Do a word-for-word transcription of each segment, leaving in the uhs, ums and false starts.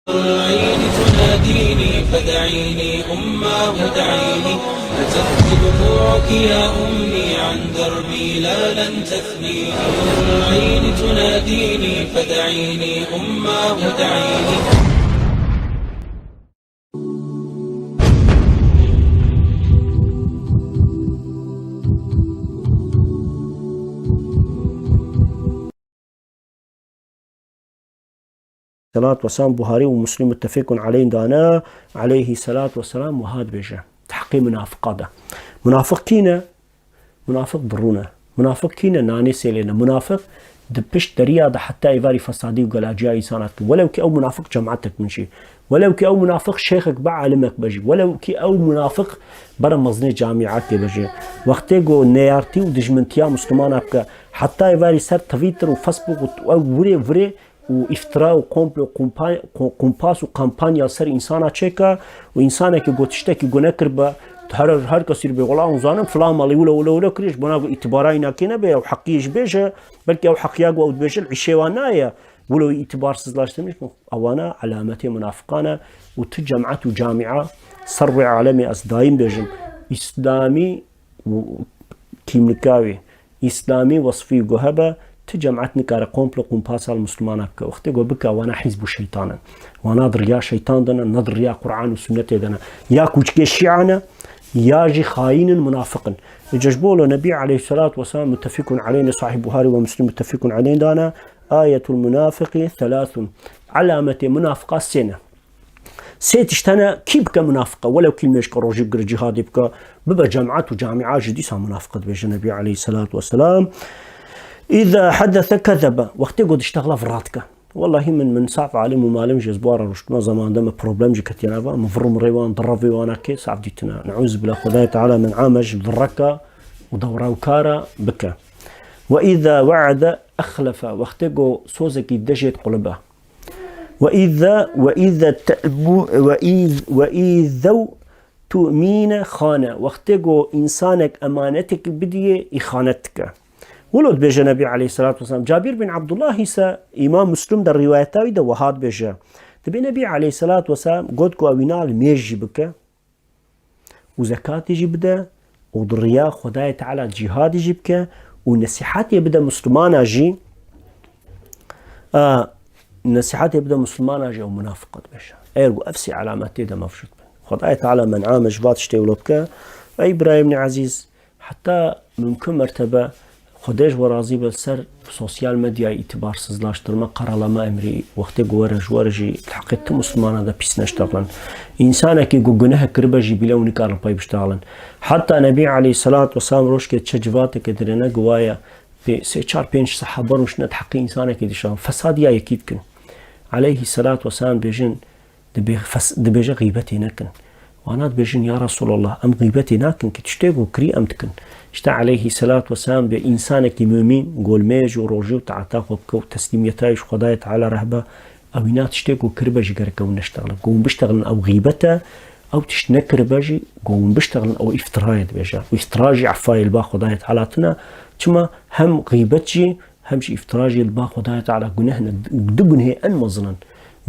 العين تناديني فدعيني أماه دعيني، فتبكي دموعك يا أمي عن دربي لا لن تثنيني. العين تناديني فدعيني أماه دعيني. Selat ve selam Buhari û Muslim muttefîkun aleyh dane, aleyhî selat ve selam wiha dibêje, di heqê munafiqa de. Munafiq kî ne? Munafiq bi rû ne. Munafiq kî ne? Nanê sêlê ne. Munafiq di pişt deriya de heta êvarî fesadî û gelaciya însana dike. Welew kî ew munafiq cematek min jî. Welew kî ew munafiq şêxek be, alimek be jî. Welew kî ew munafiq bere mezinê camiyatê be jî. Wextê ku neyartî û dijmintiya Muslimana bike, heta êvarî ser Twitter û Facebook û ew wirê wirê û îftira û komplo, kompa-, ko-, kompas û kampanya ser însana çêka û însanekî got tiştekî gune kiribe, her, her kesî bê, wela hûn zanin filan malî wilo, wilo, wilo kiriye, ji bona ku îtibara wî nakê nebe, ew heqiyê jî bêje, belkî ew heqiya ku ew dibêje li îşê wan nayê, wilo wî îtibarsizlaştirmiş, ewana alametê munafiqan e û tu cemaet û camia ser wê alemê ez dayîm bêjim, îslamî û kîmnika wî, îslamî wesfî ku hebe, ti cemaet nikare komplo kumpasa li Muslimana bike. Wextê ku bike, wana hîzb û şeytan in. Wana di riya şeytan de ne, ne di riya Quran û Sunnetê de ne. Ya kûçikê Şîa ne, ya jî xayîn in, munafiq in. Îca ji bo lo Nebî aleyhisselatu vesselam, muttefîkun aleyh, ne Sahîh Buhari ve Muslim muttefîkun aleyh dane, ayetul munafiqî thelathun. Alametê munafiqa sê ne. Sê tişt hene, kî bike munafiqe, welew kî nimêj ke, rojî bigire, cîhadî bike, bibe cemaet û camia jî, dîsa munafiqe dibêje Nebî aleyhisselatu vesselam. Îza hedese kezebe, wextê ku diştexile vira dike. Wellahî min, min saf alim û malim jî ez bi wan re rûştime, zaman de me problem jî ketiye nava, min vir û mirê wan, direvê wana kê saf dîtine. Neûzubillah, Xwedayê Teala min ame ji vireka û dewrewkara bike. Ve îza we'ede exlefe, wextê ku sozekî dide jê diqulibe. Ve îze, ve îze te'mu-, ve îz-, ve îzew tu'mîne xane. Wextê ku însanek emanetek bidiyê, îxanet dike. Wilo dibêje Nebî aleyhisselatu vesselam. Cabir bin Abdullah ise Îmam Muslim de rîwayeta wî de wiha dibêje. Dibê Nebî aleyhisselatu vesselam got ku ew îna li mêj jî bike, û zekatê jî bide û di riya Xwedayê Teala cîhadê jî bike û nesîhetê bide Muslimana jî, a, nesîhetê bide Muslimana jî ew munafiq e dibêje. Eger ku ev sê alamet tê de mevcûd bin. Xwedayê Teala men'a me ji va tiştê wilo bike. Ey birayê min ezîz, heta mumkin mertebe Xwedê ji we razî be, li ser sosyal medyayê îtibarsizlaştirme, qaralama emrî, wextê ku were ji we re jî li heqê tu Muslimana de pîs neştexlin. Însanekî ku guneh kiribe jî bîle û nikarin pey biştexlin. Heta Nebî aleyhisselatu vesselam rojkê çe civateke dirêne giwaye pê-, sê çar pênc sehaba rûştine di heqê însanekî dişan. Fesadiya yekî dikin. Aleyhisselatu vesselam bêjin, Dibê-, fes-, dibêje, "Xîbetê nekin." Wana dibêjin, "Ya Resulallah, em xîbetê nakin ki tiştê ku kirî em dikin." Îşte aleyhisselatu vesselam bê însanekî mumîn, ku li mêj û rojî û taeta xwe bike û teslîmiyeta wî ji Xwedayê Teala re hebe, ew îna tiştê ku kiribe jî gerek ew neştexlin. Ku hûn biştexlin ew xîbet e, ew tişt nekiribe jî, ku hûn biştexlin ew îftira ye dibêje. Û îftira jî efayê li ba Xwedayê Teala tune. Çima hem xîbet jî, hem jî îftira jî li ba Xwedayê Teala guneh ne, du gunhê en mezin in,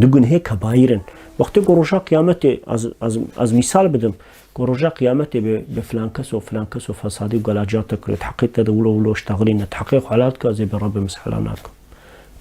du gunhê kebaîr in. Wextê ku roja qiyametê, ez, ez, ez mîsal bidim, ku roja qiyametê bê, bê filan kes û filan kes û fesadî û gelaciya te kiriyo, di heqê te de wilo wilo ştexilîne, di heqê xwe helal dike, ez ê bê Rebbê min helal nakim.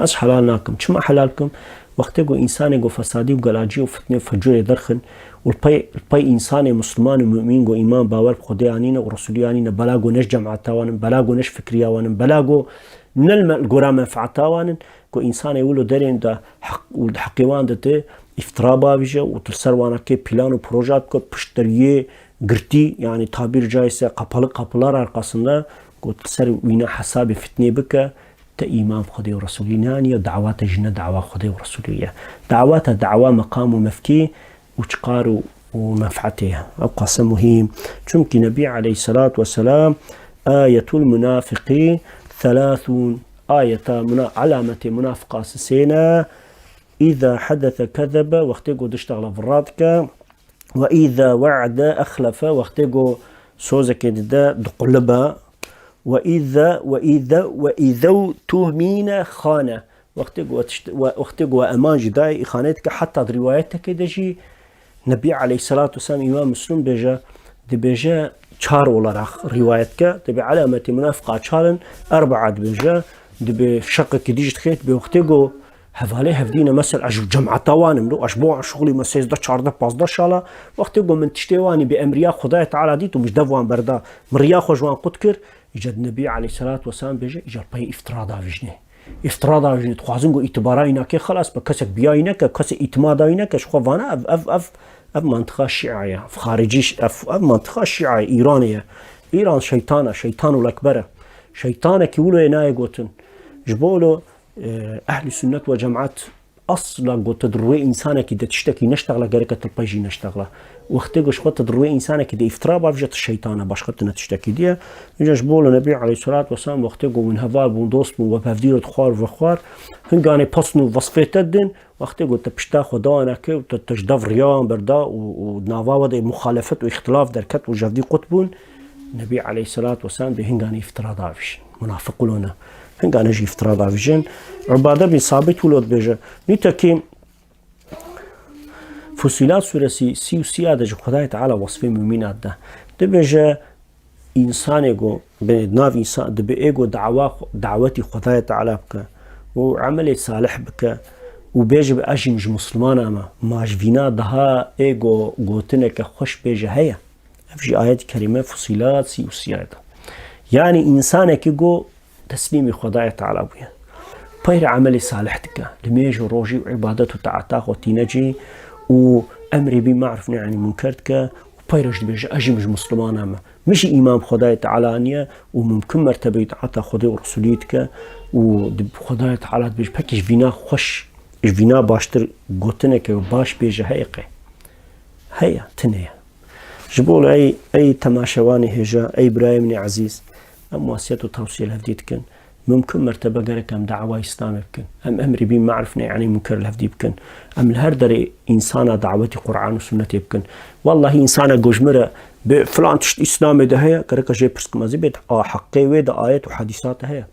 Ez helal nakim. Çima helal bikim? Wextê ku însanê ku fesadî û gelacî û fitnê û fecûrê derxin û li pey, li pey însanê Musliman û mumîn ku îman bawer bi Xwedê anîne û Resûlî anîne, bela ku ne ji cemaeta wan in, bela ku ne ji fikriya wan in, bela ku ne li me-, li gora menfaeta wan in, ku însanê wilo derên de heq-, û di heqê wan de tê îftira bavîje û tu li ser wana kê plan û proja bike, pişt deriyê girtî, yanî tabîr caizse kapalı kapılar arkasında, ku tu li ser wîna hesabê fitnê bike, te îman bi Xwedê û Resûlî neaniye, dawa te jî ne dawa Xwedê û Resûlî ye. Dawa te dawa meqam û mevkî û çiqar û, û menfaetê ye. Ew qase muhîm. Çimkî Nebî aleyhisselatu vesselam, "Ayetul munafiqî thelathun." Ayeta muna-, alametê munafiqa sisê ne. "Îza hedese kezebe", wextê ku diştexle vira dike. "Ve îza we'de exlefe", wextê ku sozekê dide diqulibe. "Ve îza, ve îza, ve îzew tuhmîne xane." Wextê ku we tişt-, we, wextê ku we eman jî dayê îxanê dike, heta di rîwayetekê de jî Nebî aleyhissalatu vesselam, Îmam Muslim bêje, dibêje çar olarak rîwayet ke, dibê elameti munafiqa çar in, erbaa dibêje, dibê şeqekî dî jî dixê, dibê wextê ku hevalê hevdî ne, mesela ez ji cemata wan im, ez bo wan şixulî me sêzdeh, çardeh, pazdeh şala, wextê ku min tiştê wanî bi emriya Xwedayê Teala dît û min ji dev wan berda, min riya xwe ji wan qut kir, îca di Nebî aleyhissalatu vesselam bêje, îca li pey îftira davijnê. Îftira davijnê, dixwazin ku îtibara wî nake, xelas be, kesek biya wî neke, kesek îtimada wî neke, ji xwe vana ev, ev, ev, ev mantiqa şîa ye, ev xaricî ş-, ev, ev mantiqa şîa ye, Îranê ye. Îran şeytan e, şeytanul ekber e. Şeytanekî wilo yê nayê gotin. Ji bo wilo, e, ehlî sunnet we cemaat asla gote di rûyê însanekî de tiştekî neştexle, gereke tu li pey jî neştexle. Wextê ku ji xwe tu di rûyê însanekî de îftira bavêje, tu şeytan e, başqa tu ne tiştekî dî ye. Îca ji bo li Nebî aleyhissalatu vesselam wextê ku hûn heval bûn, dost bûn, we bi hevdî re dixwar û vexwar, hinganê pesn û vesfê te didin, wextê ku te pişta xwe dawa neke û te, te ji dev riya wan berda û, û nava we de muxalefet û îxtilaf derket û ji hevdî qut bûn, Nebî aleyhissalatu vesselam dê hinganê îftira davêjin. Munafiq wilo ne. Hinganê jî îftira davêjin. Ubade bin Sabit wilo dibêje. Nîtekî Fusilat suresî sî û sî ya de ji Xwedayê Teala wesfê mumîna dide. Dibêje, însanê ku bi nav însan, dibe ê ku dawa, dawetî Xwedayê Teala bike û emelê salih bike û bêje bi ez jî ji Muslimana me, ma ji vîna daha ê ku gotineke xweş bêje heye? Ev jî ayet-i kerîme Fusilat sî û sî ya de. Yanî însanekî ku teslîmî Xwedayê Teala bûye. Peyre emelê salih dike. Limêj û rojî û îbadet û taeta xwe tîne cî û emrê bî maruf nehy anî munker dike û peyre jî dibêje, ez jî min ji Muslimana me. Min jî îman bi Xwedayê Teala aniye û mumkin mertebe îtaeta Xwedê û Resulî dike û di Xwedayê Teala dibêje, pekî ji vîna xweş, ji vîna baştir gotineke baş bêje heye qey? Heye, tune ye. Ji bo ey, ey temaşevanê hêja, ey birayê min ê ezîz, em wasiyet û tawsiye li hevdî dikin. Mumkin mertebe gerek em dawa Îslamê bikin. Em emrê bî maruf nehy anî munker li hevdî bikin. Em li her derê însana dawetî Qur'an û sunnetê bikin. Wellahî însana ku ji min re bi filan tişt Îslamê de heye, gerek jê pirs kim ez ê bê, a heqê wê de ayet û hedîsat heye.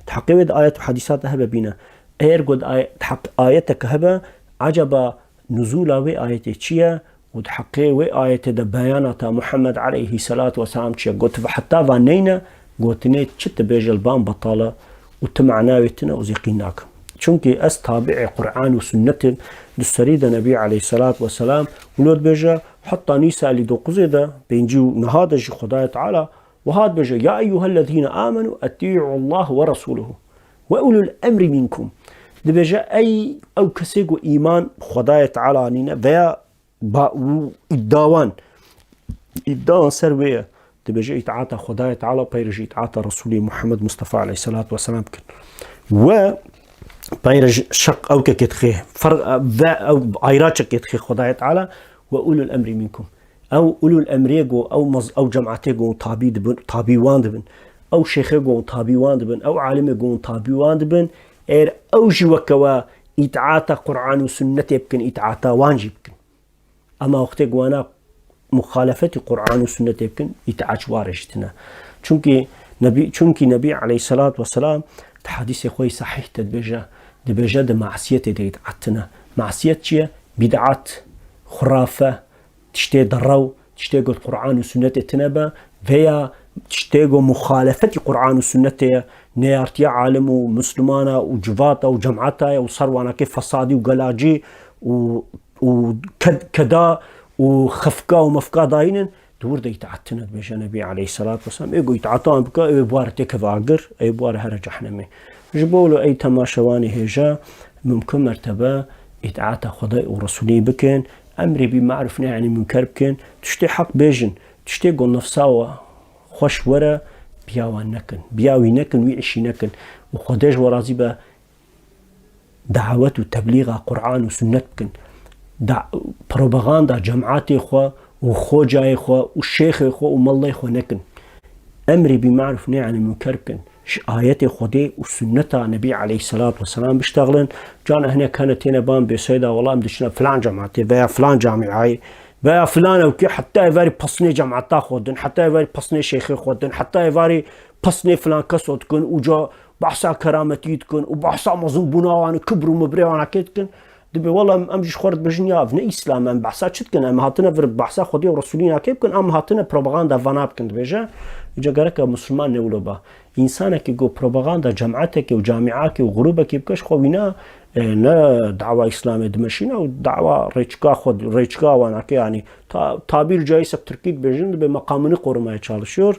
Di heqê wê de ayet û hedîsat hebe bîne. Eger ku di ay-, di heq ayeteke hebe, acaba nuzûla wê ayetê çi ye? Û di heqê wê ayetê de beyana ta Muhammed aleyhî selatu weselam çi ye? Got, heta va neyne, gotinê çi tu bêje li ban betal e û tu mana wê tune û zêqîn nake. Çunkî ez tabi'ê Qur'an û sunnet im, di serî de Nebî aleyhî selatu weselam wilo dibêje, heta Nîsa elî dokuzê de, pêncî û neha de jî Xwedayê Teala wiha dibêje, ya eyyuhellezîne amenû etî'ullahe we resûlehu we ulul emrî minkum. Dibêje, ey ew kesê ku îman bi Xwedayê Teala anîne veya ba-, û îddia wan, îddia wan ser wê ye. Dibêje, îtaata Xwedayê Teala, peyre jî îtaata Resulî Muhammed Mustafa aleyhissalatu vesselam bikin. We peyre ji şeq ew kekê dixê, fer-, ve ew ayraçekê dixê Xwedayê Teala, we ulul emrî minkum. Ew ulul emrê ku, ew mez-, ew cemaatê ku tabî dibin, tabî wan dibin. Ew şêxê ku tabî wan dibin, ew alimê ku tabî wan dibin. Eger ew jî weke we îtaata Qur'an û sunnetê bikin, îtaata wan jî bikin. Ema wextê ku wana muxalefetî Qur'an û sunnetê bikin, îtaat ji wa re jî tune. Çunkî Nebî, çunkî Nebî aleyhissalatu vesselam di hedîsê xwe yî sahîh de dibêje, dibêje di masiyetê de îtaat tune. Masiyet çi ye? Bîd'at, xurafe, tiştê derew, tiştê ku di Qur'an û sunnetê tune be, veya tiştê ku muxalefetî Qur'an û sunnetê ye, neyartiya alim û Muslimana û civata û cemata ye û ser wanakê fesadî û gelacî û, û ked-, keda û xefka û mefka dayînin, di wir de îtaat tune, dibêje Nebî aleyhissalatu vesselam. Ê ku îtaata wan bike, ê bi wa re têkeve agir, ê bi wa re here cehnemê. Ji bo wilo ey temaşevanê hêja, mumkin mertebe îtaata Xwedê û Resulî bikin, emrê bî maruf nehy anî munker bikin, tiştê heq bêjin, tiştê ku nefsa we xweş were, biya wan nekin, biya wî nekin, wî îşî nekin. Û Xwedê ji we razî be, dawet û teblîxa Qur'an û sunnet bikin. Da-, propaganda cemaatê xwe û xocayê xwe û şêxê xwe û mellê xwe nekin. Emrê bî maruf nehy anî munker bikin. Ji ayetê Xwedê û sunneta Nebî aleyhissalatu vesselam biştexlin. Can ehnek hene têne ban bê seyda, wela em diçine filan cemaatê veya filan camiayê veya filan ewkê, heta êvarî pesnê cemaata xwe din, heta êvarî pesnê şêxê xwe din, heta êvarî pesnê filan keso dikin û ca behsa kerametî dikin û behsa mezin bûna wan û kibr û mibrê wan akê dikin. Dibê wela em, em jî ji xwe re dibêjin ya ev ne Îslam e, em behsa çi dikin? Em hatine vir behsa Xwedê û Resûlî nakê bikin, em hatine propaganda vana bikin dibêje. Îca gereke Musulman ne wilo ba. Însanekî ku propaganda cematekê û camiakê û grûbekê bike ji xwe wîna, e, ne dawa Îslamê dimeşîne û dawa rêçika xwe, rêçika wan ake, yanî ta-, tabîr caizse bi Tirkî dibêjin, dibê meqamını korumaya çalışıyor.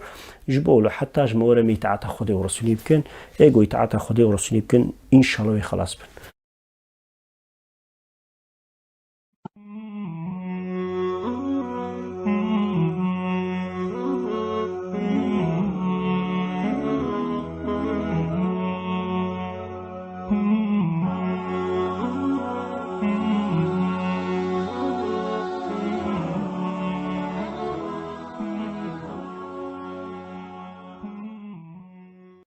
Ji bo wilo heta ji me were em îtaata Xwedê û Resûlî bikin. Ê ku îtaata Xwedê û Resûlî bikin, înşallah wê xelas bin.